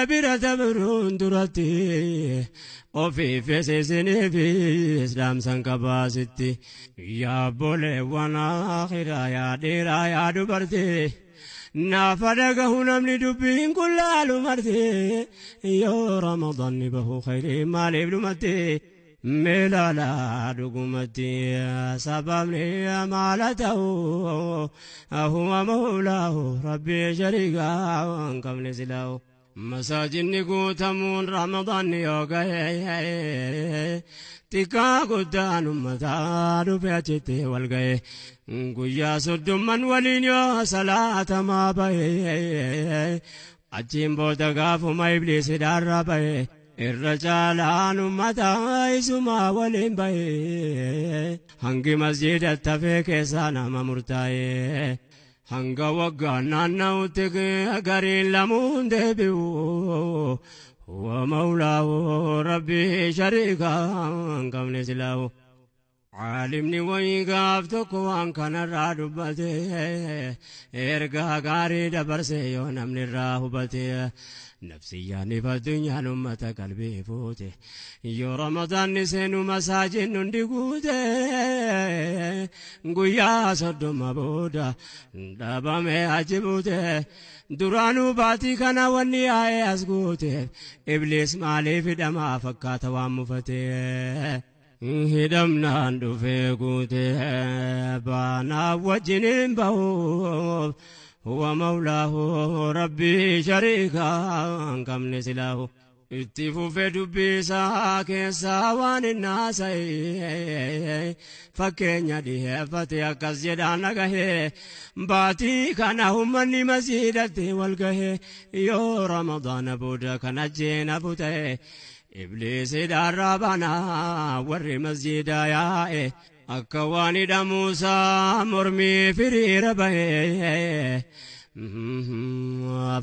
Bira dabruun duratti ofiifis isiniifis dhaamsan qabaasitti. Yaa obboleewwan akhiraa, yaa dhiiraa yaa dubartii, naafa dhagahu namni dubbiin kun laalu marti, yoo Ramadaanni bahu khayrii maaliif dhumatti? Meelaalaa dhugumatti sababni maala ta'u huwa mawlaahu rabbii shariikaa hin qabne silaa'u. Masaajinni guutamuun Ramadaanni yoo gahe, xiqqaa guddaan ummataa dhufe achitti wal gahe, guyyaa 30n waliin yoo salaatamaa bahe, achiin booda gaafuma ibliis hidhaarraa bahe, irra caalaan ummataa isumaa waliin bahe, hangi masjiidatti hafee keessaa nama murtaa'e. Hanga waggaan naanna'utti gariin lamuun deebi'u, huwa mawlaahu rabbii shariikaa hin qabne silaa'u. Caalimni wayii gaaf tokko waan kanarraa dubbate, ergaa gaarii dabarse yoo namni irraa hubate, nafsiyyaan if addunyaan ummata qalbii fuute, yoo Ramadaanni seenu masaajin hundi guute, guyyaa 30 booda dhabame achi buute. Duraanuu baatii kana wanni yaa'ee as guute, ibliis maaliif hidhamaa fakkaata waan mufate? Hidhamnaan dhufee guute, baanaa wajjiniin bahuuf, huwa mawlaahu rabbii shariikaa hin qabne silaahu. Itti fufee dubbii isaa keessaa waan hin haasa'e fakkeenya dhiheeffate, akkas jedhaan dhagahe: baatii kana ummanni masjiidatti wal gahe, yoo Ramadaana booda kan ajjeen hafu ta'e, ibliis hidhaarraa banaa warri masjiida yaa'e akka waan hidhamuusaa mormii firiira bahe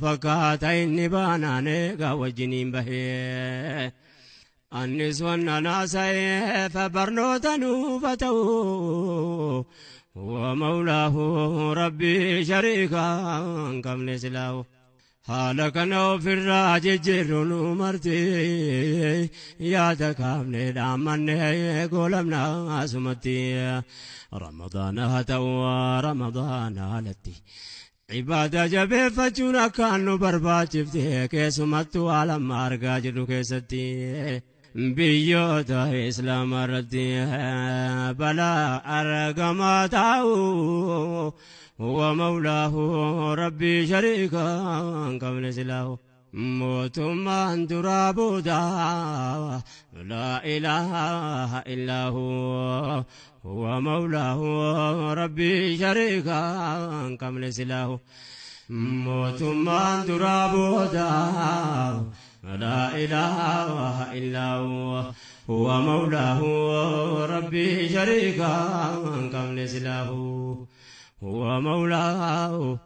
fakkaata, inni baanaan eegaa wajjiniin bahee. Annis wanna naasa'eef barnoota nuufa ta'u, huwa mawlaahu rabbii shariikaa hin qabne silaahu. Haala kana ofirraa jijjiirru nu marti yaada kaafne dhaammanne goolamna asumatti. Ramadaana haa ta'u Ramadaana alatti, ibaada jabeeffachuun akkaan nu barbaachifte, keessumattuu haala amma argaa jirru keessatti biyyoota islaamaa irratti balaa argamaa taa'u, huwa mawlaahu rabbii shariikaa hin qabne silaahu. Mootummaan duraa booda laa ilaaha illaa hu, huwa mawlaahu rabbii shariikaa hin qabne silaahu. Mootummaan duraa booda laa ilaaha illaa hu, huwa mawlaahu rabbii shariikaa hin qabne silaahu. Huwa mawlaahu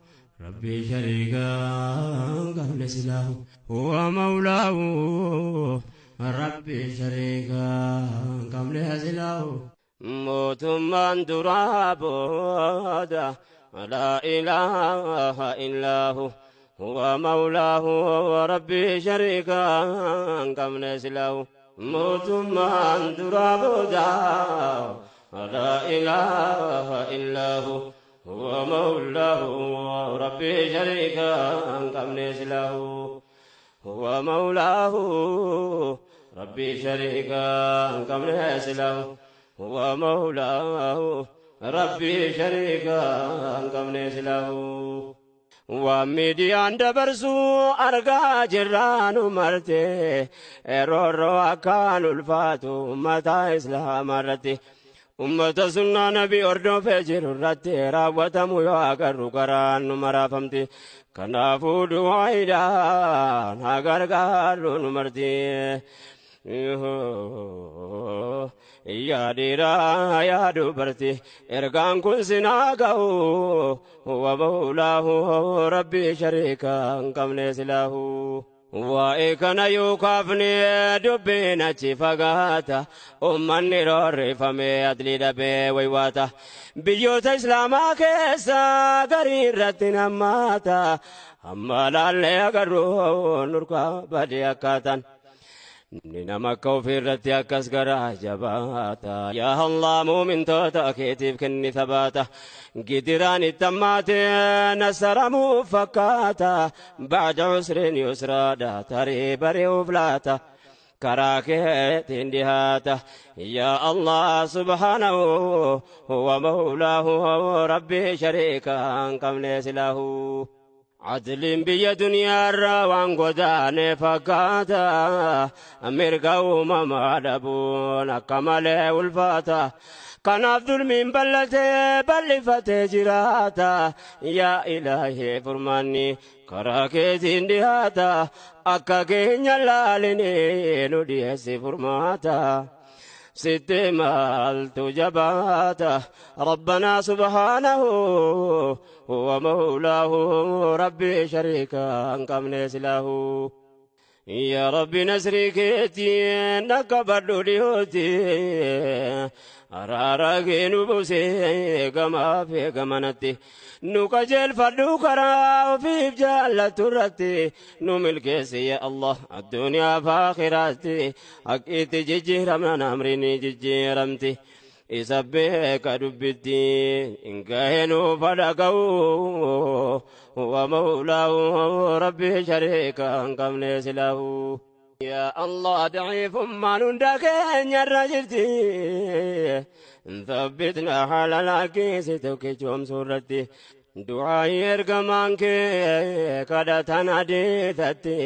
rabbii shariikaa hin qabne silaahu. Huwa mawlaahu rabbii shariikaa hin qabne silaahu. Mootummaan duraa booda laa ilaaha illaa hu, huwa mawlaahu rabbii shariikaa hin qabne silaahu. Mootummaan duraa booda laa ilaaha illaa hu, huwa mawlaahu rabbii shariikaa hin qabne silaahu. Huwa mawlaahu rabbii shariikaa hin qabne silaahu. Huwa mawlaahu rabbii shariikaa hin qabne silaahu. Waan miidiyaan dabarsuu argaa jirraanu marte, roorroo akkaan ulfaatu ummata islaamaa irratti, ummata sunnaa nabii hordofee jiru irratti raawwatamu yoo agarru garaan nu maraafamti. Kanaafuu du'aayiidhaan haa gargaarru nu marti. Yaa dhiiraa yaa dubarti, ergaan kun sinaa ga'u, huwa mawlaahu rabbii shariikaa hin qabne silaahu. Waa'ee kana yoo kaafne dubbiin achi fagaata, ummanni roorrifamee adlii dhabee waywaata. Biyyoota islaamaa keessa garii irratti nammaata. Amma laallee agarru nurkaa badee akkaataan. Ni nama akka ofiirratti akkas garaa jabaata. Yaa Allah, muumintoota keetiif kenni thabaata. Gidiraan itti hammaatee nasaramuuf fakkaata. Ba'da usrin yusraadha tarii bari'uuf laata. Karaa keetiin dhihaata. Yaa Allah, subhaanahu huwa mawlaahu, rabbii shariika hin qabne silaahu. Adliin biyya duniyaarraa waan godaane fakkaata. Mirga uumamaa dhabuun akka malee ulfaata. Kanaaf dulmiin bal'atee bal'ifatee jiraata. Yaa Ilaahee, furmaanni karaa keetiin dhihaata. Akka keenya laalinee nu dhiyeessi furmaata. Sitti maaltu jabaata? ربنا سبحانه هو مولاه، ربي شريكا qabne silaahu. Yaa Rabbi, nasrii keetiin akka badhu dhiyooti. Araara kee nu buusee gamaa fi gamanatti. Nu qajeelfadhu karaa ofiif jaallattu irratti. Nu milkeessi ya Allah addunyaa fi akhiraatti. Haqqiitti jijjiiramnaan amriin jijjiiramti. Isa beeka dubbitti hin gahee fadhaga'u. Wa mawlaahu, rabbi shariika hin qabne silaahu. Yaa Allah, daciifummaan hunda keenyarra jirti. Thabbitna haala lakkisi tokkichoomsuu irratti. Du'aayi ergamaan kee kadhatan adeetatti.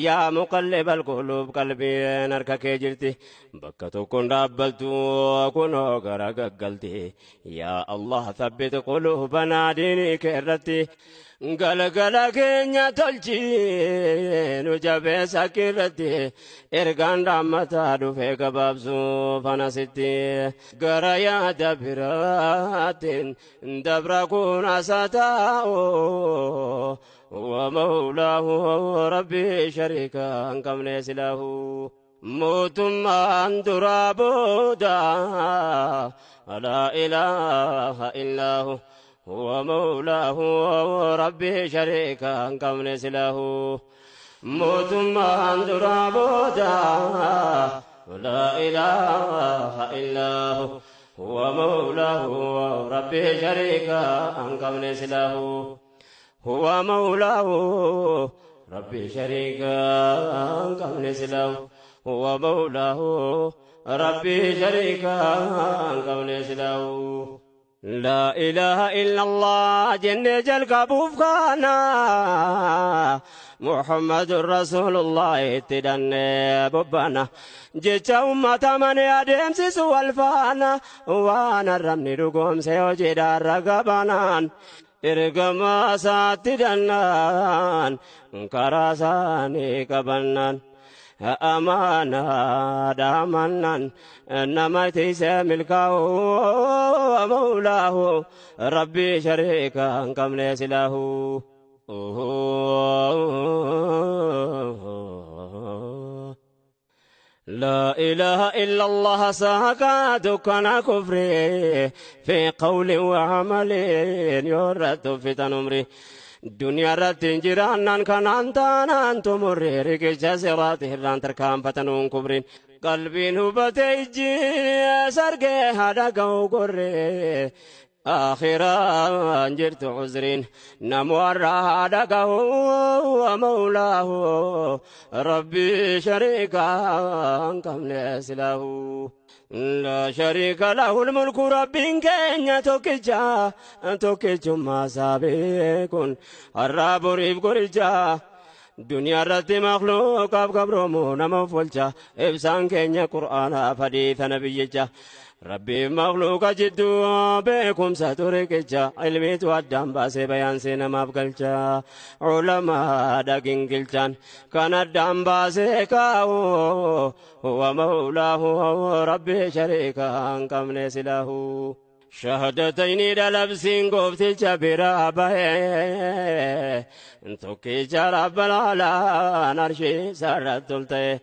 Yaa muqallibal quluub, qalbiin harka kee jirti. Bakka tokkoon dhaabbattu kunoo gara gaggalti. Yaa Allah, thabbit quluubanaa diinii kee irratti. Galgala keenya tolchi, nu jabeessa irratti. Ergaan dhaammataa dhufee gabaabsuu fanasitti. Gara yaada biraatiin dabra kun asaataa'u. ومولاه، ربي شريكا hin qabne silaahu. Mootummaan duraa booda لا إله إلا هو، هو مولاه، ربي شريكا hin qabne silaahu. Mootummaan duraa booda لا إله إلا هو، هو مولاه، ربي شريكا hin qabne silaahu. هو مولاه، ربي شريكا hin qabne silaahu. هو مولاه، ربي شريكا hin qabne silaahu. لا إله إلا الله jennee jalqabuuf kaana. محمد رسول الله itti dhannee bobbana. Jecha ummata manee adeemsisu wal faana. Waan arrabni dhugoomse hojiidhaan ragabanaan. Ergamaa isaatti dhannaan karaa isaanii qabannaan. Amaanaa dhaamannaan nama tiisee milkaa'u. Mawlaahu, rabbii shariika hin qabne silaahu. لا إله إلا الله ساكا دكنا كفري في قول وعمل يرد في تنمري. Duniyaa irratti hin jiraannaan kanaan taanaan xumurre riqicha siraati irraan tarkaanfatanuun kubrin. Qalbiin hubate, ijji sargee haadha ga'u gorree. Akhiraan jirtu uzriin namu warra haadha ga'u. Mawlaahu, rabbii shariika hin qabne silaahu. لا شريك له الملك، ربين keenya tokkicha. Tokkichummaa isaa beekuun har'aa boriif qoricha. Duniyaa irratti makhluuqaaf gabroomu nama of olcha. Ibsaan keenya qur'aanaaf hadiisa nabiyyicha. Rabbiin makhluuqa jidduu beekumsa turiqicha. Ilmiitu addaan baasee bayaansee namaaf galcha. Culamaadha gingilchaan kan addaan baasee kaa'u. هو مولاه، ربي شريكا hin qabne silaahu. Shahadatayni dhalabsiin goofticha biraa bahee. Tokkicha rabbal alaan arshii sarratti ol ta'e.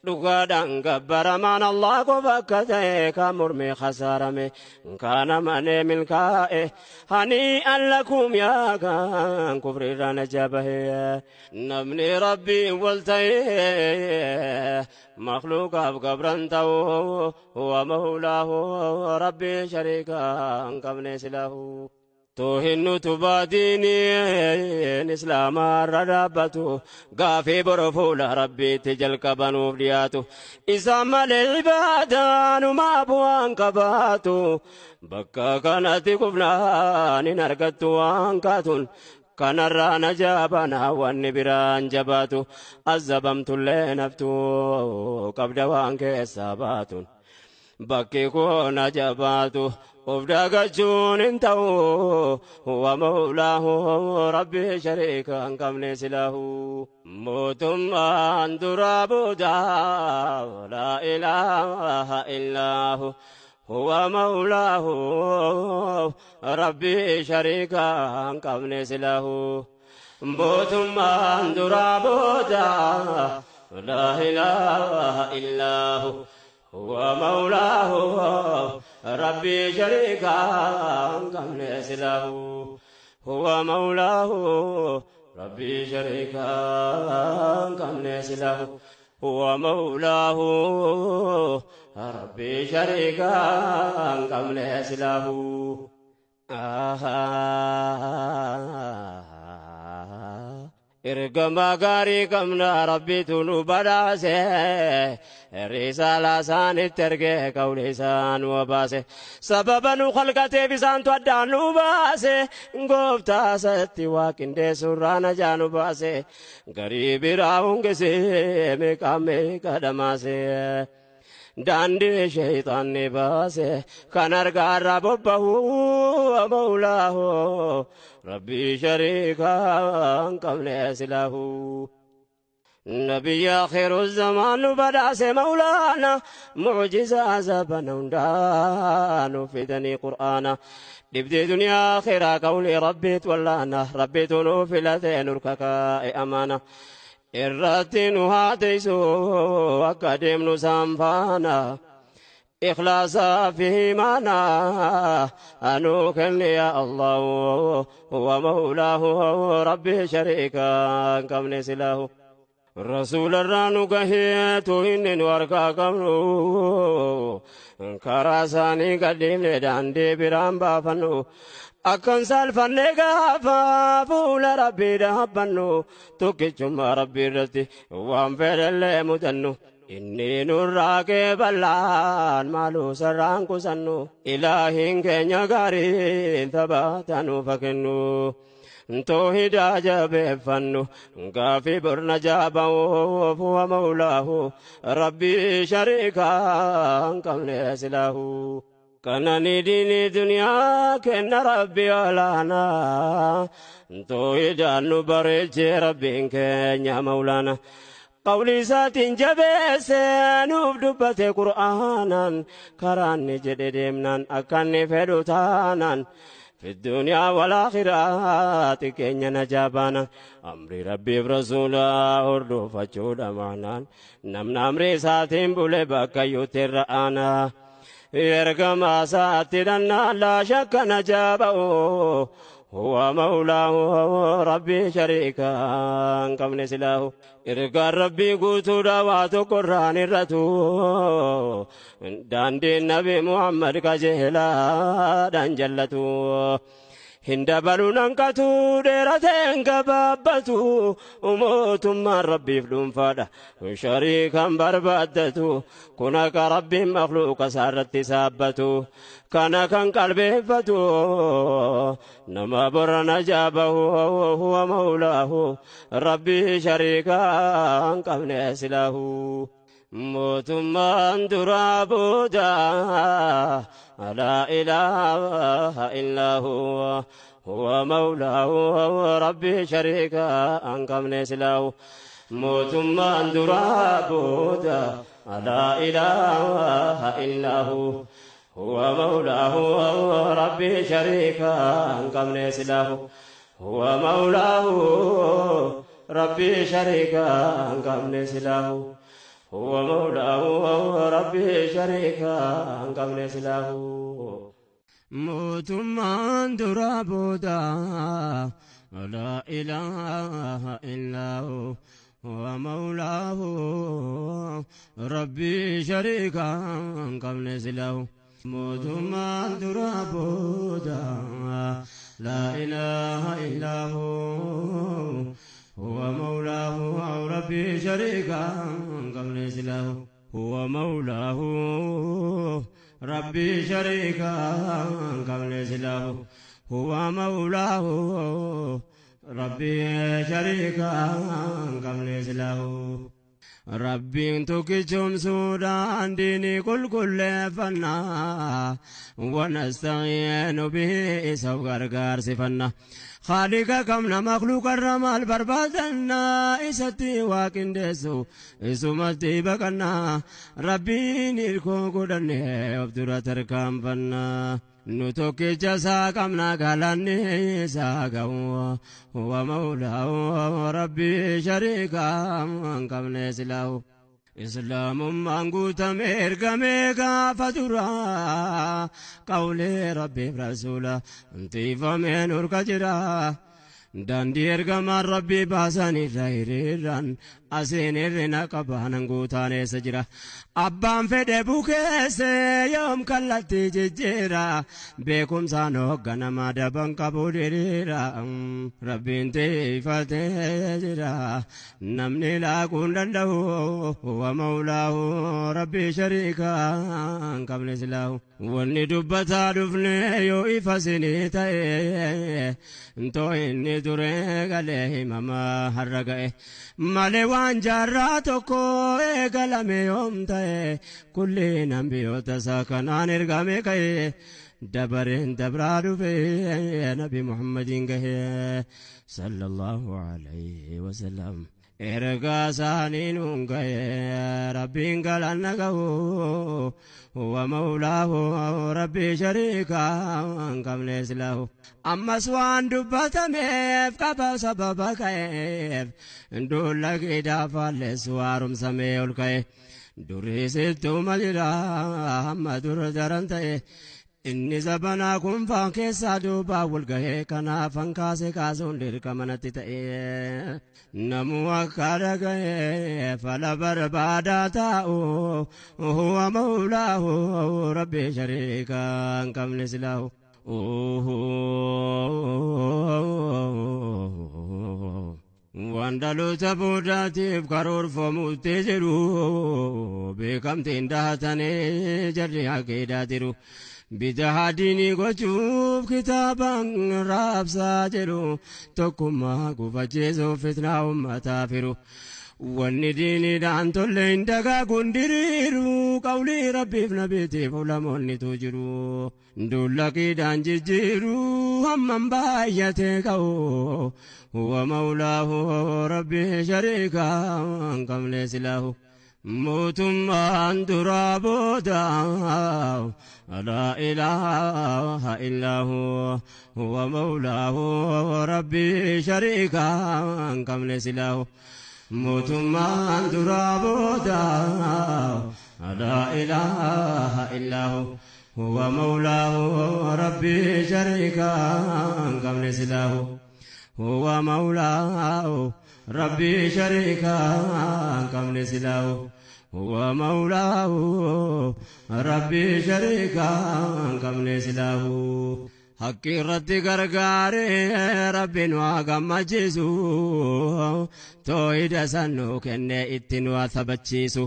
Dhugaadhaan gabbaramaan Allah qofa akka ta'e kan morme khasaarame kana malee milkaa'e hani allakum yaa kan kufriirraa najaa bahe namni rabbiin wal ta'e makhluuqaaf gabran ta'u wa mawlaahu rabbiin shariikaa hin qabne silaahu. Toohinnu tubaadiin islaamaa irra dhaabbatu gaafii boro fuula rabbiitti jalqabanuuf dhiyaatu isaan malee ibaadaanumaa bu'aan qabaatu bakka kanatti kufnaan hin argattu waan kaatun kanarraa najaa banaa wanni biraan jabaatu azabamtullee naftu qabda waan keessaa baatun. Bakki kun jabaatu of dagachuun hin ta'u wa mawlaahu rabbi shariika hin qabne silaahu mootummaan duraa booda laa ilaaha illaahu huwa mawlaahu rabbi shariika hin qabne silaahu mootummaan duraa booda laa ilaaha illaahu هو مولاه ربي شريكا كم له هو مولاه ربي شريكا كم له هو مولاه ربي شريكا كم له Ergamaa gaarii qabna rabbitu nu badhaase risaalaa isaanitti ergee qawli isaan nu baase sababa nu khalqateef isaantu addaan nu baase gooftaa isatti waa qindeessurraa najaa nu baase garii biraa hungisee meeqa meeqa dhamaase. Daandii shayxaanni baase kan argaarraa bobbahu mawlaahu rabbii shariikaa hin qabne silaahu. Nabiyya akhiru zamaan nu badhaase mawlaana mucjizaa zabana hundaa nu fidanii qur'aana. Dhibdee duniyaa akhiraa qawlii rabbiit wallaana rabbiitu nu filatee nurka kaa'e amaana. Irratti nu haa teessu akka deemnu isaan faana ikhlaasaa fi imaana anuu kenni yaa Allahu wa mawlaahu rabbi shariikaa hin qabne silaahu. Rasuularraa nu gaheetu inni nu harkaa qabnu karaa isaanii gadhiifne daandii biraan baafannu. Akkan saalfanne gaafa fuula rabbii dhaabbannu tokkichummaa rabbii irratti waan fedhallee mudannu inni nurraa qeeballaan maaluu sarraan qusannu ilaahiin keenya gaariin taphatanuu fakennu. Toohidaa jabeeffannu gaafii borna jaaba'uuf wa mawlaahu rabbii shariikaa hin qabne silaahu. Kanani diinii duniyaa kenna rabbi olaanaa toohidaan nu bareechee rabbiin keenya mawlaana. Qawli isaatiin jabeessee nuuf dubbate qur'aanaan karaanni jedhe deemnaan akka inni fedhu taanaan. في الدنيا والآخرة كينيا نجابانا أمري ربي برسولا أردو فجودا معنان نمنا أمري ساتين بولي بكا يتر أنا ergamaa isaatti dhannaan laa shakka najaa ba'u huwa mawlaahu rabbii shariikaa hin qabne silaahu ergaan rabbii guutuudha waa tokko irraan irratu daandiin nabi Muhammad qajeelaadhaan jallatu. Hin dabaluun hanqatu dheerateen gabaabbatu mootummaan rabbiif dhuunfaadha shariikan barbaaddatu kun akka rabbiin makhluuqa isaarratti saabbatu kana kan qalbeeffatu nama borra najaa bahu huwa mawlaahu rabbii shariikaa hin qabne silaahu. Mootummaan duraa booda laa ilaaha illaa huwa huwa mawlaahu rabbii shariikaa hin qabne silaahu. Mootummaan duraa booda laa ilaaha illaa huwa huwa mawlaahu rabbii shariikaa hin qabne silaahu. Huwa mawlaahu rabbii shariikaa hin qabne silaahu. هو مولاه ربي شريكا قبل سلاه موتمان درابودا لا إله إلا هو هو مولاه ربي شريكا قبل سلاه موتمان درابودا لا إله إلا هو هو مولاه ربي شريكا قبل سلاه هو مولاه ربي شريكا قبل سلاه هو مولاه ربي شريكا قبل سلاه ربي تكتم سودان ديني كل كل فنا ونستعين به سو غرغر سفنا خالق كمنا مخلوق الرمال بربادنا إستي واكندسو إسمتي بكنا ربي نيركو قدني أبدرة تركام فنا نتوكي جسا كمنا غلاني ساقو هو مولاه ربي شريكا كمنا سلاو إسلام مانغوتا ميرغا فدورا قولي ربي رسولا انتي فمن وركجرا داندي ergamaan rabbii baasan irra hiriiraan asiin hirrina qabaanan guutaan eessa jira abbaan fedhe bukeesse yoom kallattii jijjiira beekumsaan hoogganamaa daban qabu diriira rabbiin tiifatee jira namni laaquun danda'u huwa mawlaahu rabbii shariikaa hin qabne silaahu wanni dubbataa dhufne yoo ifa sinii ta'e ntoo inni dure galee himamaa har'a ga'e malee waan jaarraa tokko eegalame yoom ta'e kulliin ambiyyoota isaa kanaan ergame ka'e dabareen dabraa dhufe nabi Muhammadiin gahe sallallahu alayhi wasallam. Ergaa isaanii nuun ga'e rabbiin galanna ga'u huwa mawlaahu rabbii shariikaa hin qabne silaahu. Ammas waan dubbatameef qaba sababa ka'eef dulla gidaa faalleessu haaromsamee ol ka'e durii sittuma jira hamma dura daran ta'e inni zabanaa kun faan keessaa duubaa wal ga'ee kanaafan kaase kaasuun dirqama natti ta'e namuu akka dhaga'ee fala barbaadaa taa'u huwa mawlaahu rabbii shariikaa hin qabne silaahu. Waan dhaloota boodaatiif karoorfamuutti jiru beekamtiin dahatanii jarri akeedaa jiru. Bidaa diinii gochuuf kitaabaan raabsaa jedhu tokkummaa gufachiisuuf fitnaa uummataa firu. Wanni diiniidhaan tolle hin dagaaguun diriiru qawlii rabbiif nabiitiif ulamoonnitu jiru. Dulla qiidhaan jijjiiru hammam baay'atee ka'u huwa mawlaahu rabbii shariikaa hin qabne silaahu. Mootummaan duraa booda laa ilaaha illaa huwa mawlaahu rabbii shariikaa hin qabne silaahu. Mootummaan duraa booda laa ilaaha illaa huwa mawlaahu rabbii shariikaa hin qabne silaahu. Huwa mawlaahu rabbii shariikaa hin qabne silaahu. Huwa mawlaahu rabbii shariikaa hin qabne silaahu. Haqqi irratti gargaaree rabbi nu haa gammachiisu tooyida san nu kennee itti nu haa taphachiisu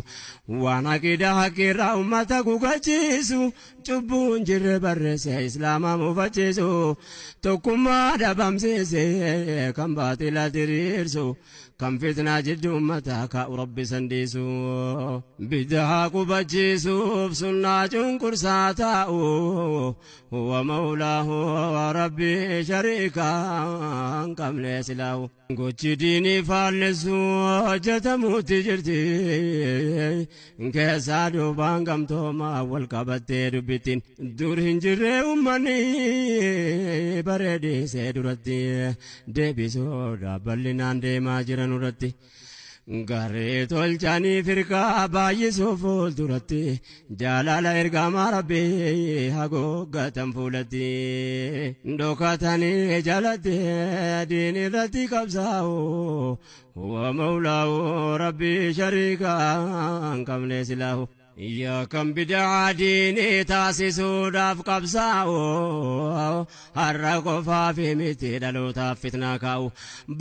waan haqida haqqirraa uummata gugachiisu cubbuun jirre barreesse islaama mufachiisu tokkummaa dhabamsiise kan baatila diriirsu kan fitnaa jidduu uummataa kaa'u rabbi sandiisu bidaa qubachiisuuf sunnaa cunqursaa taa'u huwa mawlaahu rabbii shariikaa hin qabne silaahu. Gochi diinii faallessu hojjetamuutti jirti keessaa duubaan gamtoomaa wal qabattee dubbittiin dur hin jirre uummanni bareedisee duratti deebisoo dhaabballinaan deemaa jiran irratti. Garee tolchanii firqaa baay'isuu fuulduratti jaalala ergamaa rabbii haguuggatan fuulatti dhokatanii jalatti diin irratti qabsaa'u huwa mawlaa'u rabbii shariikaa hin qabne silaahu. Yaa kan bid'aa diinii taasisuudhaaf qabsaa'u har'a qofaaf miti dhalootaaf fitnaa kaa'u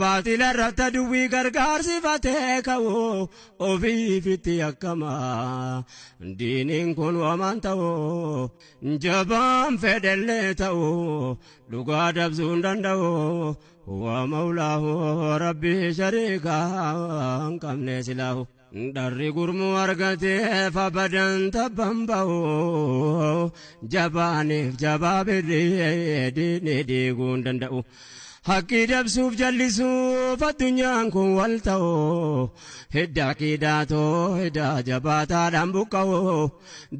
baatila irratti duwwii gargaarsifatee ka'u ofiifitti akkama diiniin kun wamaan ta'u jabaan fedhellee ta'u dhugaa dabsuu hin danda'u huwa mawlaahu rabbii shariikaa hin qabne silaahu. Dharri gurmuu argateef abadan tabban ba'u jabaaniif jabaa birrii diinii diiguu hin danda'u. Haqqii dabsuuf jallisuuf addunyaan kun wal ta'u hidda qidaatoo hidda jabaataadhaan buqqa'u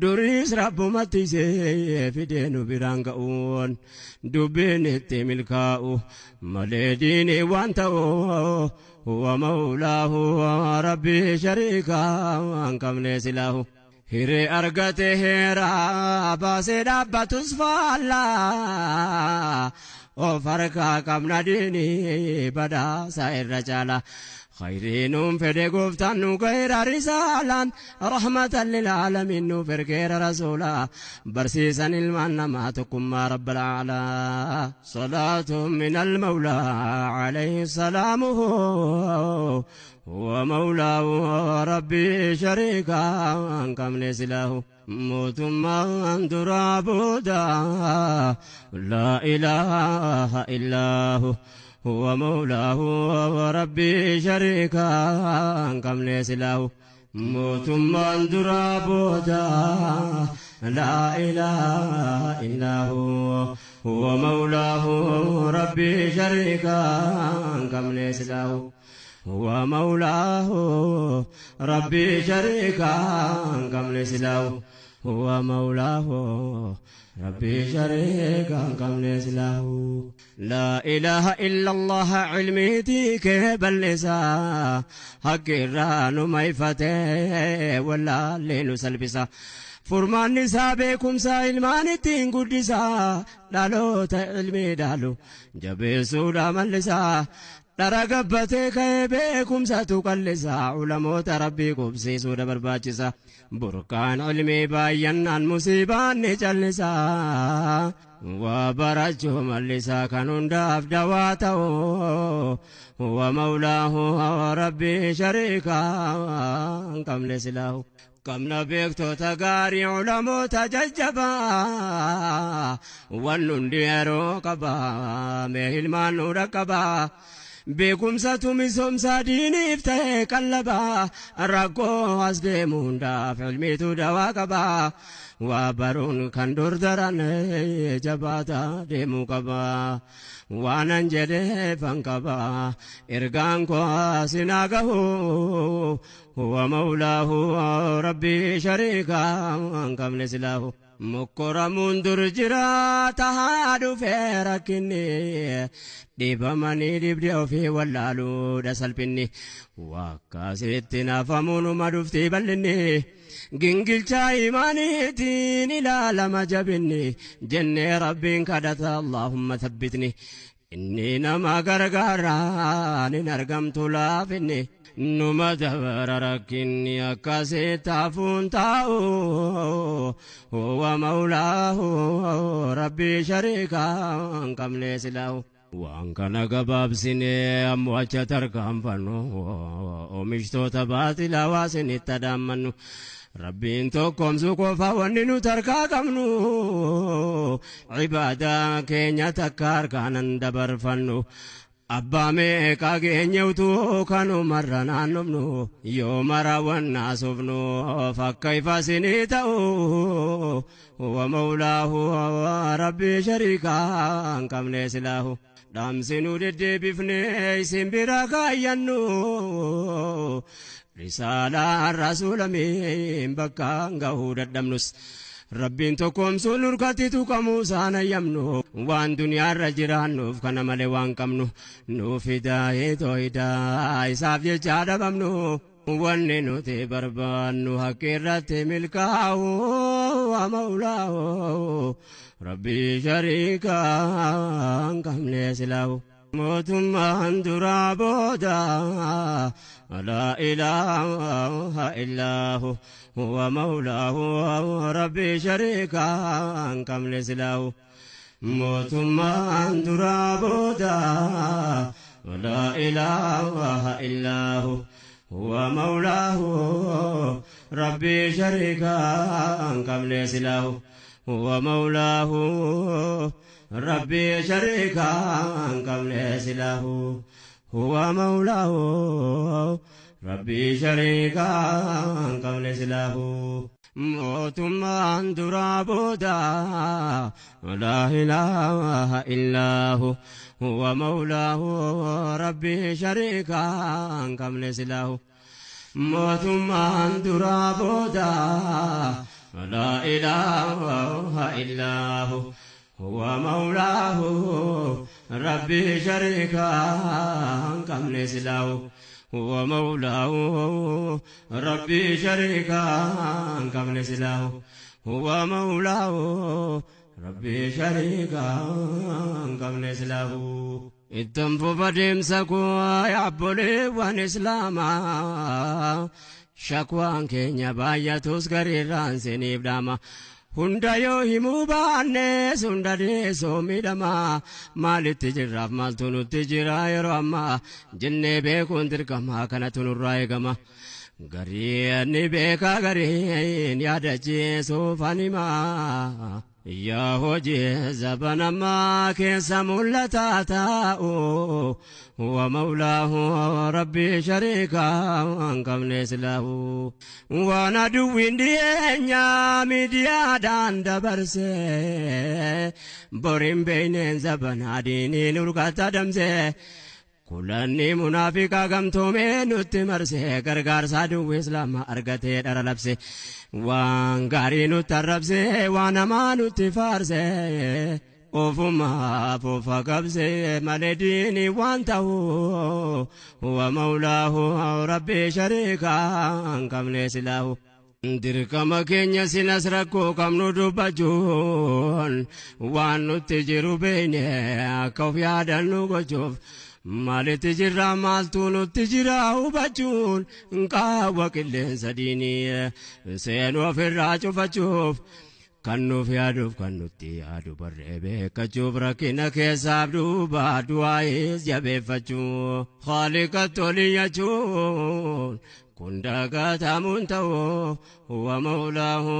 duriis rabbumatti isee fidee nu biraan ga'uun dubbiin itti milkaa'u malee diinii waan ta'u. هو مولاه ربي شريكا كم له هري أرقته هرا باسي دابة صفالا وفرقا كم نديني بدا سائر رجالا خيرين فدي قفتن غير رسالا رحمة للعالمين فرقير رسولا برسيسا المعنى ما تكم رب العالى صلاة من المولى عليه سلامه ومولاه ربي شريكا كم نسله موتما درابودا لا إله إلا هو هو مولاه وربي شريكا كم له موتما درابودا لا إله إلا هو هو مولاه ربي شريكا كم له هو مولاه ربي شريكا كم له هو مولاه ربي شريكا كم له لا إله إلا الله علمي تيك بلسا حق الران ما يفتح ولا لين سلبسا فرمان نساء بكم سائل ما نتين قدسا دالو تعلمي دالو جبسو داملسا Dara gabbatee ka'ee beekumsatu qallisaa ulamoota rabbii qubsiisuudha barbaachisa burqaan ilmii baay'annaan musiibaan ni callisaa waa barachuu mallisaa kan hundaaf dawaa ta'u huwa mawlaahu rabbii shariikaa hin qabne silaahu. Qabna beektoota gaarii ulamoota jajjabaa waan hundi yeroo qabaa mee ilmaan nu dhaqqabaa. Beekumsatu misoomsa diiniif ta'e qallabaa rakkoo as deemu hundaaf ilmiitu dawaa qabaa waa baruun kan dur daran jabaata deemuu qabaa waanan jedheefan qabaa ergaan koo sinaa gahu huwa mawlaahu rabbii shariikaa hin qabne silaahu. Mokkoramuun dur jiraata haa dhufee rakkinni dhibamanii dhibdee ofii wallaaluudha salphinni wakkaasitti nafamuunuma dhuftii bal'inni gingilchaa imaaniitiin ilaalama jabinni jennee rabbiin kadhata Allahumma thabbitni inni nama gargaaraan hin argamtu laafinni. Numa dabara rakkinni akkasitti hafuun taa'u huwa mawlaahu rabbii shariikaa hin qabne silaahu. Waan kana gabaabsinee ammoo acha tarkaanfannu oomishtoota baatilaa waasinitti adaammannu Rabbiin tokkoomsu qofa wanni nu tarkaa qabnu ibaadaa keenya takka harkaanan dabarfannu. Abbaa meeqa geenye utuu kanumarra naannofnu yoo mara wannaa soofnu fakka ifa sinii ta'u huwa mawlaahu rabbii shariikaa hin qabne silaahu. Dhaamsi nu deddeebifne isin bira kaayyannu risaalaan rasuulamiin bakka gahuu dadhabnus. Rabbiin tokkoomsuun nurkatti tuqamuu isaan ayyamnu waan duniyaarra jiraannuuf kana malee waan qabnu nuuf hidaayee tooyidaa isaaf jecha dhabamnu wanni nuti barbaannu haqqi irratti milkaa'u maulaahu rabbii shariikaa hin qabne silaahu. Mootummaan duraa booda laa ilaaha illaahu huwa maulaahu rabbii shariikaa hin qabne silaahu. Mootummaan duraa booda laa ilaaha illaahu huwa maulaahu rabbii shariikaa hin qabne silaahu. Huwa maulaahu rabbii shariikaa hin qabne silaahu. Huwa maulaahu rabbii shariikaa hin qabne silaahu. Mootummaan duraa booda laa ilaaha illaahu huwa maulaahu rabbii shariikaa hin qabne silaahu. Mootummaan duraa booda laa ilaaha illaahu huwa maulaahu rabbii shariikaa hin qabne silaahu. Huwa maulaahu rabbii shariikaa hin qabne silaahu. Huwa maulaahu rabbii shariikaa hin qabne silaahu. Ittan fufa deemsa koo yaabboleewwan islaamaa shakwaan keenya baay'atus gariirraan siniif dhaama. Hunda yoo himuu baannes hunda deessoo miidhamaa maalitti jirraaf maaltu nutti jira yeroo ammaa jennee beekuun dirqamaa kanatu nurraa eegama. Gariin ni beeka gariin yaadachiisuuf animaa. Yaa hojii zabanamaa keessa mul'ataa taa'u huwa maulaahu rabbii shariikaa hin qabne silaahu. Waan aduwwiin dhiyeenyaa miidiyaadhaan dabarse boriin beeyneen zabanaa diiniin urgata damse. Kulanni munaafiqaa gamtoomee nutti marse gargaarsa aduwwi islaamaa argatee dhara labse waan gaarii nutti arrabse waan hamaa nutti faarse ofumaaf ofa qabse malee diinii waan ta'u huwa maulaahu rabbii shariikaa hin qabne silaahu. Dirqama keenya sinas rakkoo qabnu dubbachuun waan nutti jiru beekne akka of yaadannu gochuuf maalitti jirra maaltu nutti jira hubachuun qaawwa qilleensa diinii seenuu ofirraa cufachuuf kan nuuf yaaduuf kan nutti yaadu barree beekachuuf rakkina keessaaf duuba du'aayis jabeeffachuu haaliqa toliyyachuun kun dagatamuun ta'u huwa maulaahu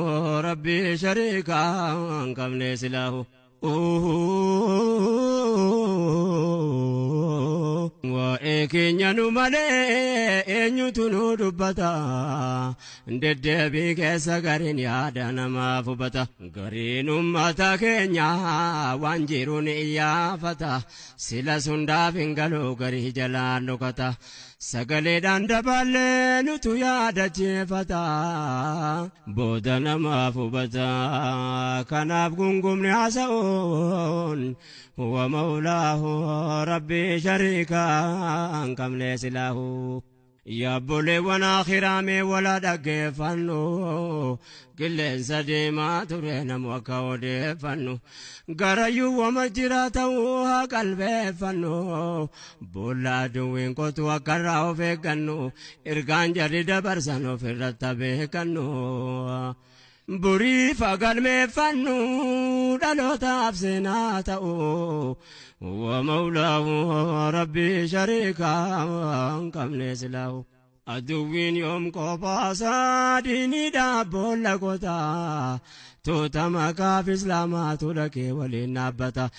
rabbii shariikaa hin qabne silaahu. Waa'ee keenya nu malee eenyutu nu dubbata deddeebii keessa gariin yaada namaaf hubata gariin uummata keenya waan jiru ni iyyaafata sila sundaaf hin galu garii jalaan dhokata sagaleedhaan daballee nutu yaadachiifata booda namaaf hubata kanaaf gungumni haasa'uun huwa maulaahu rabbii shariikaa hin qabne silaahu. Yaabboleewwan akhiraa wala dhaggeeffannu qilleensa deemaa ture namu akka odeeffannu garayyuu wama jira ta'uu haa qalbeeffannu boolla aduwwiin qotu akka irraa of eeggannu ergaan jarri dabarsan ofirratti beekannu. Buriif galmeeffannu dhalootaaf seenaa ta'u huwa maulaahu rabbii shariikaa hin qabne silaahu. Aduwwiin yoom qophaasaa diiniidhaaf boolla qotaa tuuta maqaaf islaamaatu dhaqee waliin dhaabbata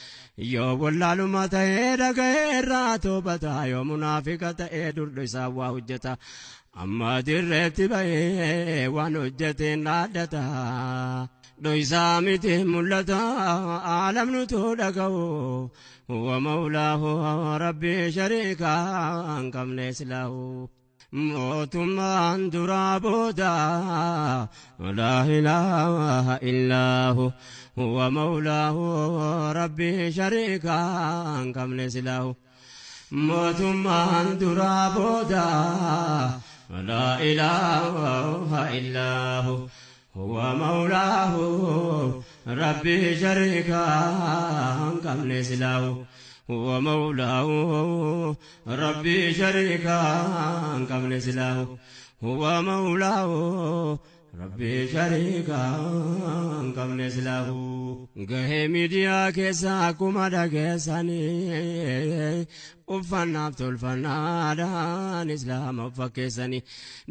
yoo wallaaluma ta'ee dhaga'ee irraa toobata yoo munaafiqa ta'ee durdu isaa waa hojjeta. Amma dirreetti bahee waan hojjeteen dhaaddata dhoysaa miti mul'ata aalamnutu dhaga'u huwa maulaahu rabbii shariikaa hin qabne silaahu. Mootummaan duraa booda laa ilaaha illaahu huwa mawlaahu rabbii shariikaan qabne silaahu. Mootummaan duraa booda laa ilaaha illaahu huwa mawlaahu rabbii shariikaan qabne silaahu. هو مولاه ربي شريكا قبل سلاه هو مولاه ربي شريكا قبل سلاه gahee miidiyaa keessa akkuma dhageessanii uffannaaf tolfannaadhaan islaama of fakkeessanii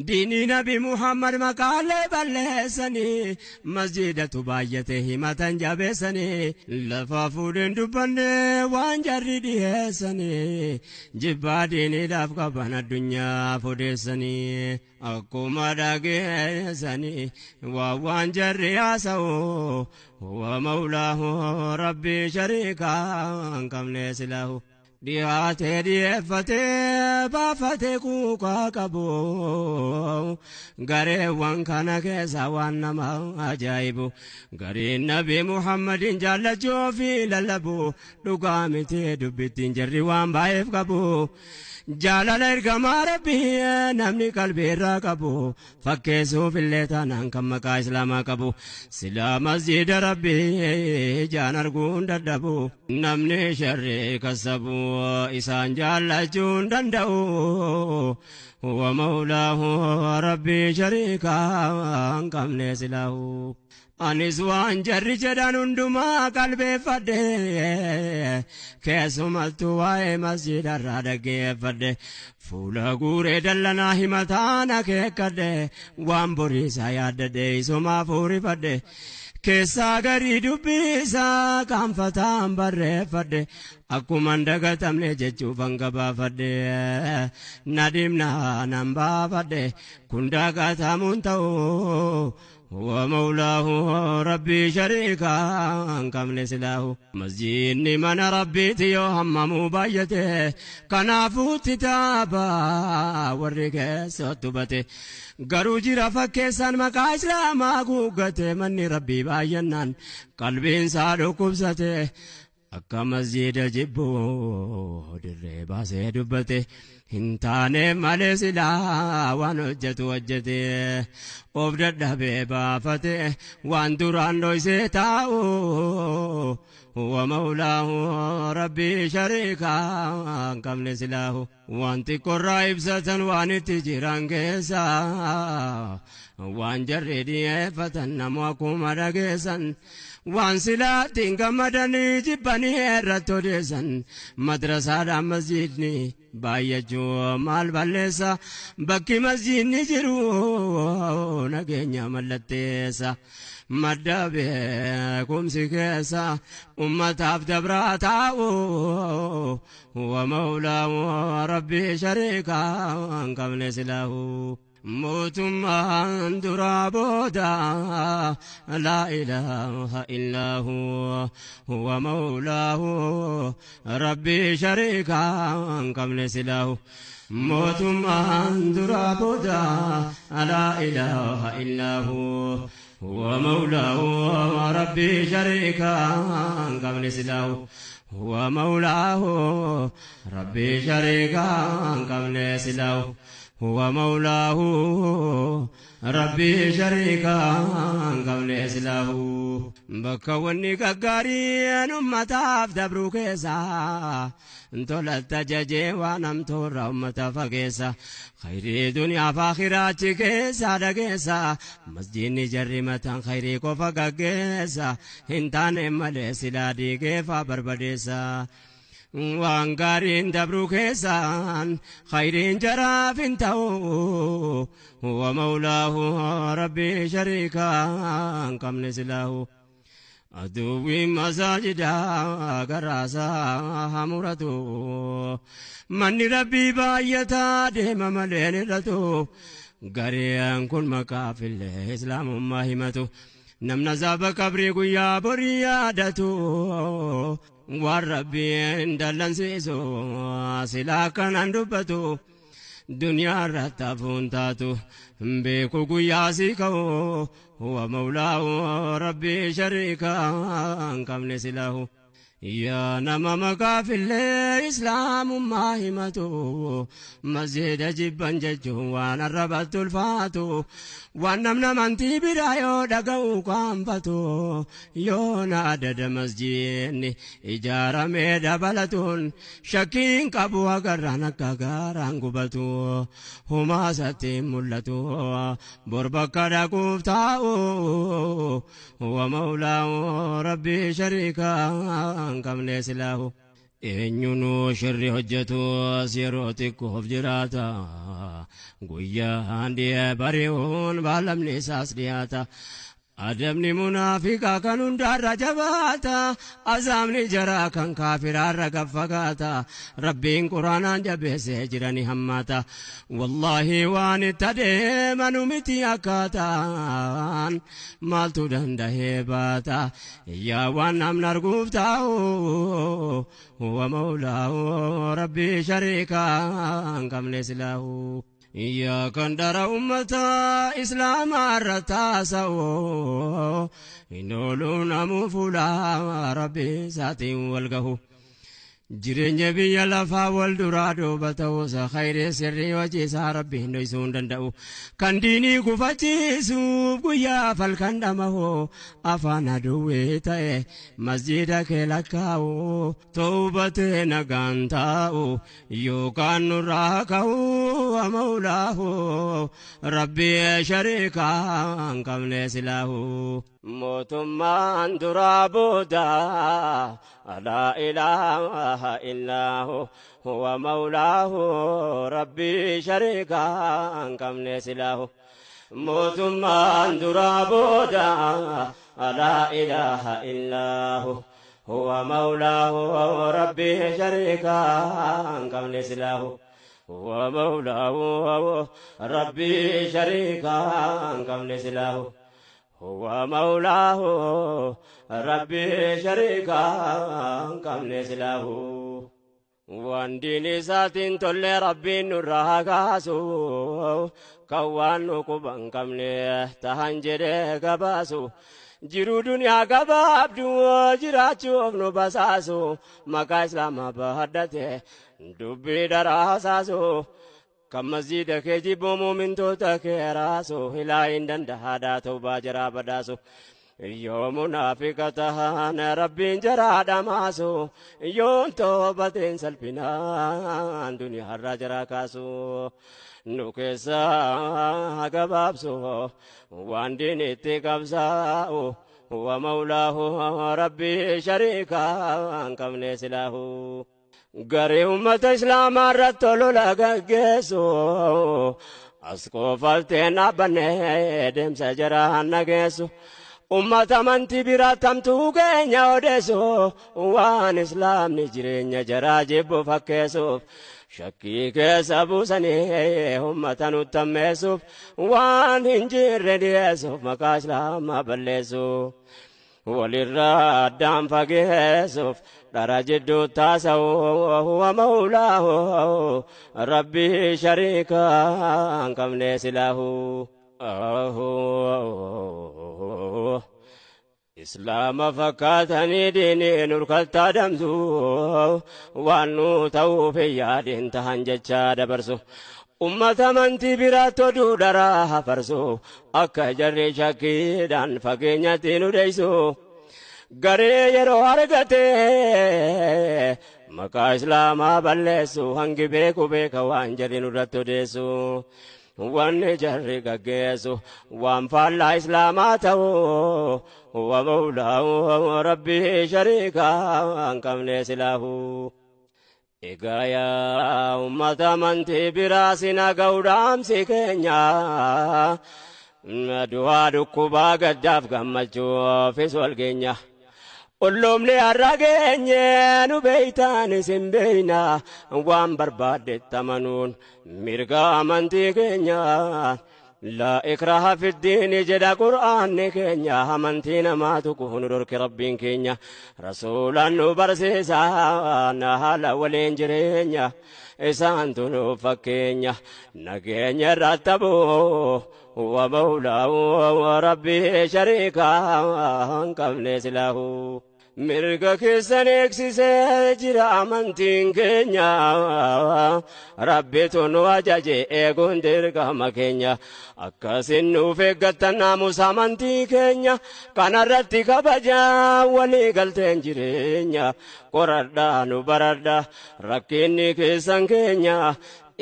diinii nabi Muhammad maqaalee balleessanii masjidatu baay'ate himatan jabeessanii lafa fuudheen dubbanne waan jarri dhiyeessanii jibbaa diiniidhaaf qaban addunyaaf odeessanii akkuma dhageessanii waa waan jarri haasa'u هو مولاه ربي شريكا قبل سلاه dhiyaatee dhiyeeffatee baafatee kuukaa qabu gareewwan kana keessa waan nama ajaa'ibu gariin nabi Muhammadin jaallachuu fi lallabu dhugaa miti dubbittiin jarri waan baay'eef qabu. Jaalala ergamaa rabbii namni qalbii irraa qabu fakkeessuuf illee taanaan kan maqaa islaamaa qabu silaa masjida rabbii jaan arguun dadhabu namni sharrii kasabu isaan jaallachuun danda'u. Huwa mawlaahu rabbii shariikaan qabne silaahu. Anis waan jarri jedhan hundumaa qalbeeffadhe keessumattuu waa'ee masjidarraa dhaggeeffadhe fuula guuree dallanaa himataan akeekkadhe waan boriisaa yaaddadhe isumaa fuurifadhe keessaa garii dubbisaa qaanfataan barreeffadhe akkuman dagatamne jechuufan gabaafadhe nadhimnaa nan baafadhe kun dagatamuun ta'u. هو مولاه ربي شريكا قبل سلاه مسجد من ربي تيو هممو بايته كنافو تتابا ورك ستبته garuu jira fakkeessaan maqaa islaamaa guuggate manni rabbii baay'annaan qalbiin isaa dhukkubsate akka masjida jibbuu dirree baasee dubbate hin taane malee silaa waan hojjetu hojjete of dadhabee baafate waan duraan dhoysee taa'u huwa mawlaahu rabbii shariikaa hin qabne silaahu waan xiqqoorraa ibsatan waan itti jiran keessa waan jarri dhiyeeffatan namu akkuma dhageessan waan silaatti hin gammadanii jibbanii irratti odeessan madrasaadhaan masjidni baay'achuu maal balleessa bakki masjidni jiru nageenya mallatteessa madda beekumsi keessa ummataaf dabraa taa'u huwa mawlaahu rabbii shariikaa hin qabne silaahu. Mootummaan duraa booda laa ilaaha illaahu huwa mawlaahu rabbii shariikaa hin qabne silaahu. Mootummaan duraa booda laa ilaaha illaahu huwa mawlaahu rabbii shariikaa hin qabne silaahu. هو مولاه ربي شريكا قبل سلاه هو مولاه ربي شريكا قبل سلاه bakka wanni gaggaariin ummataaf dabruu keessa tolatti ajajee waan hamtuurra ummata fageessa khayrii duniyaaf akhiraachi keessa dhageessa masjidni jarri mataan khayrii qofa gaggeessa hin taane malee silaa diigeefa barbadeessa. Waan gaariin dabruu keessaan khayriin jaraaf hin ta'u huwa mawlaahu rabbii shariikaa hin qabne silaahu. Aduwwiin masaajidaa garaasaa hamuratu manni rabbii baay'ataa deema malee hin hir'atu gareen kun maqaafillee islaamummaa himatu namna zaaba qabrii guyyaa borii yaadatu waan rabbiin dallansiisu silaa akkanaan dubbatu. Duniyaa irratti hafuun taatu beeku guyyaa si ka'u huwa mawlaahu rabbii shariikaa hin qabne silahu. Yaa nama maqaafillee islaamummaa himatu masjida jibban jechuun waan arrabatti ulfaatu waan namni amantii biraa yoo dhaga'u qaanfatu yoo na adada masjidni ijaaramee dabalatuun shakkiin qabu agarraan akka gaaraan gubatu humaasatti mul'atu bor bakka dhaquuf taa'u huwa mawlaahu rabbii shariikaa hin qabne silaahu. Eenyunuu shirri hojjetus yeroo xiqqoof jiraata. Guyyaan dhi'ee bari'uun baalamni isaas dhiyaata. Adabni munaafiqaa kan hundaarra jabaata. Azaabni jaraa kan kaafiraarra gaffagaata. Rabbiin quraanaan jabeessee jirani hammaata. Wallaahi waan itti adeemanu miti akkaataan maaltu dandahee baata. Yaa waan namni arguuf taa'u huwa mawlaahu rabbii shariikaa hin qabne silaahu. Yaa kan dara ummata islaamaa irra taasa'u hin oolu namuu fuula rabbii isaatiin wal gahu. Jireenya biyya lafaa wal duraa duuba ta'uusa khayrii sirrii hojii isaa rabbiin dhoksuu hin danda'u. Kan diinii gufachiisuuf guyyaa falkan dhamahu afaan aduwwee ta'e masjida kee lakkaa'u toobatee nagaan taa'u yookaan nurraa ka'u mawlaahu rabbii shariikaa hin qabne silaahu. Mootummaan duraa booda laa ilaaha illaahu huwa mawlaahu rabbii shariikaa hin qabne silaahu. Mootummaan duraa booda laa ilaaha illaahu huwa mawlaahu rabbii shariikaa hin qabne silaahu. Huwa mawlaahu rabbii shariikaa hin qabne silaahu. Huwa mawlaahu rabbii shariikaa hin qabne silaahu. Waan diin isaatiin tolle rabbiin nurraa haa kaasu kan waan nu quba hin qabne tahan jedhee gabaasu. Jiruu duniyaa gabaabduu jiraachuuf nu basaasu maqaa islaamaa bahaddate dubbii daraasaasu. Kan masjida kee jibbu muumintoota kee raasu hilaa hin dandahaadhaa ta'ubaa jaraa badaasu. Yoo munaafiqa tahan rabbiin jaraa dhamaasu yoon toobateen salphinaan duniyaarraa jaraa kaasu. Nu keessaa gabaabsu waan diinitti qabsaa'u huwa mawlaahu rabbii shariikaa hin qabne silaahu. Garee uummata islaamaa irratti olola gaggeessu as qofalteen dhaabbannee deemsa jaraan nageessu. Uummata amantii biraatti hamtuu keenya odeessu waan islaamni jireenya jaraa jibbu fakkeessuuf shakkii keessa buusanii uummata nutti hammeessuuf waan hin jirre dhiyeessuuf maqaa islaamaa balleessu. Walirraa addaan fageessuuf dhara jidduu taasa'u huwa mawlaahu rabbii shariikaa hin qabne silaahu. Islaama fakkaatanii diinii nurkatti adamsu waan nu ta'uuf hin yaadin tahan jechaa dabarsu. Ummata amantii biraatti oduu dharaa hafarsu akka jarri shakkiidhaan fageenyatti nu deessu. Garee yeroo argate maqaa islaamaa balleessu hangi beeku beeka waan jarri nurratti odeessu. Wanni jarri gaggeessu waan faallaa islaamaa ta'u huwa mawlaahu rabbii shariikaa hin qabne silaahu. Egaa yaa uummata amantii biraa sina ga'u dhaamsi keenya du'aa dhukkubaa gaddaaf gammachuufis wal geenya. Olloomni har'a geenye nu beeytaan isin beeyna waan barbaaddetti amanuun mirga amantii keenya. Laa ikraha fiddiini jedha qur'aanni keenya amantii namaa tuqu nu dhorke rabbiin keenya rasuulaan nu barsiisa na haala waliin jireenya isaantu nu fakkeenya nageenya irratti abuu wa mawlaa rabbii shariikaa hin qabne silaahu. Mirga keessan eegsisee jira amantiin keenya rabbitu nu ajaje eeguun dirqama keenya akkasin nuuf eeggattan naamusa amantii keenya kanarratti kabajaa walii galteen jireenya qoradhaa nu baradhaa rakkinni keessan keenya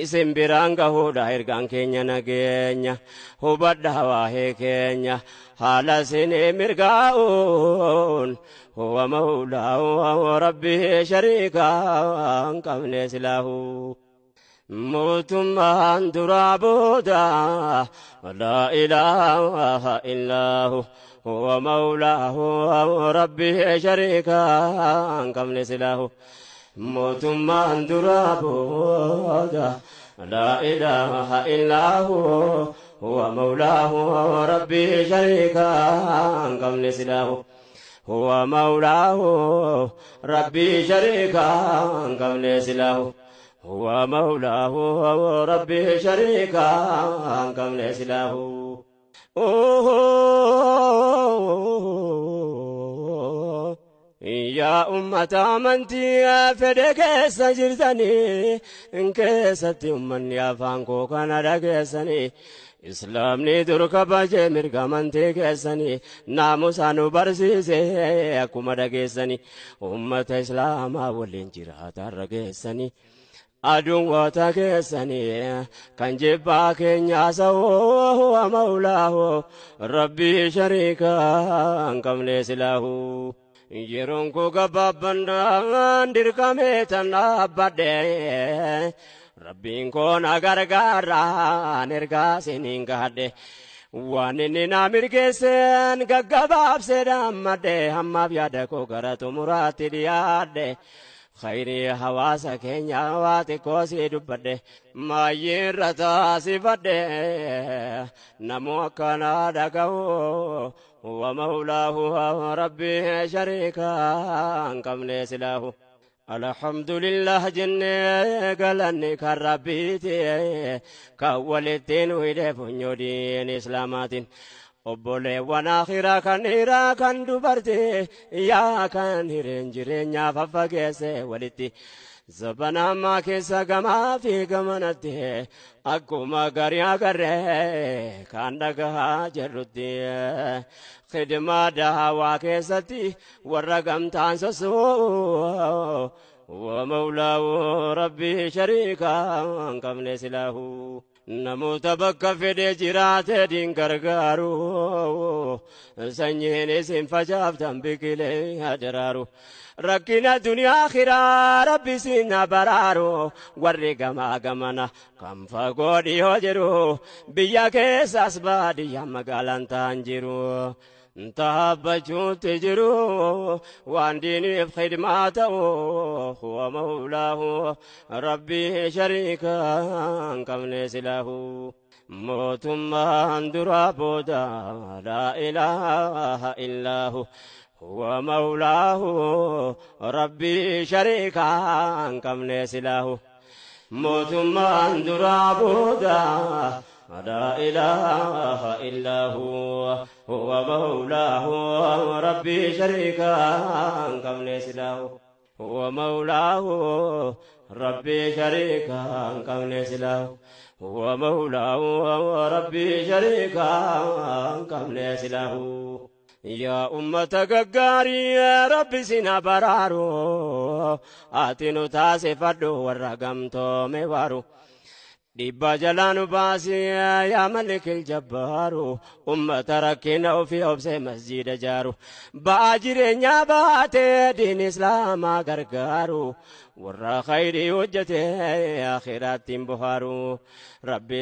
isin biraan gahuudha ergaan keenya nageenya hubadhaa waa'ee keenya haala isinii mirgaa'uun huwa mawlaa rabbii shariikaa hin qabne silaahu. Mootummaan duraa booda laa ilaaha illaahu huwa mawlaahu rabbii shariikaa hin qabne silaahu. Mootummaan duraa booda laa ilaaha illaahu huwa mawlaahu rabbii shariikaa hin qabne silaahu. Huwa mawlaahu rabbii shariikaa hin qabne silaahu. Huwa mawlaahu rabbii shariikaa hin qabne silaahu. Yaa ummata amantii fedhe keessa jirtanii keessatti ummanni afaan koo kana dhageessanii islaamni dur kabajee mirga amantii keessanii naamusa nu barsiise akkuma dhageessanii ummata islaamaa waliin jiraatarra geessanii. Aduun woota keessanii kan jibbaa keenyaa sa'oo huwa mawlaahu rabbii shariikaa hin qabne silaahu. Yeroon koo gabaabbannaan dirqamee tan dhaabbadhe rabbiin koo na gargaaraan ergaa siniin gaadhe waan inni na mirgeesseen gaggabaabsee dhaammadhe hammaaf yaada koo gara xumuraatti dhiyaadhe. Khayrii hawaasa keenya waa xiqqoo sii dubbadhe maayyiirra taasifadhe namoo akkanaa dhaga'u huwa mawlaahu rabbii shariikaa hin qabne silaahu. Alhamdulillah jennee galanni kan rabbiiti kan walitti nu hidhe funyoo diin islaamaatiin. Obboleewwan akhiraa kan dhiiraa kan dubartii yaa kan hireen jireenyaa faffageesse walitti zabana ammaa keessa gamaa fi gamanatti akkuma garii agarree kan dhagahaa jirrutti khidmaa daawaa keessatti warra gamtaan sosoo wa mawlaahu rabbii shariikaa hin qabne silaahu. Namoota bakka fedhe jiraate diin gargaaru sanyiin isin facaaftan biqilee hadaraaru rakkina duniyaa akhiraa rabbi isin baraaru warri gamaa gamana kan fagoo dhiyoo jiru biyya keessaas baadiyyaa magaalaan ta'an jiru. Taabbachuutti jiru waan diiniif khidmaa ta'u huwa mawlaahu rabbii shariikaa hin qabne silaahu. Mootummaan duraa booda laa ilaaha illaahu huwa mawlaahu rabbii shariikaa hin qabne silaahu. Mootummaan duraa booda لا إله إلا هو هو مولاه ربي شريكا قبل سلاه هو مولاه ربي شريكا قبل سلاه هو مولاه ربي شريكا قبل سلاه. يا أمة غاري ربي سنا برارو آتنو تاسفدو ورقمتو مبارو Dhibba jalaa nu baasii yaa malikil jabbaaru ummata rakkina ofii obsee masjiida jaaru ba'aa jireenyaa baatee diin islaamaa gargaaru warra khayrii hojjetee akhiraatti hin bohaaru rabbi.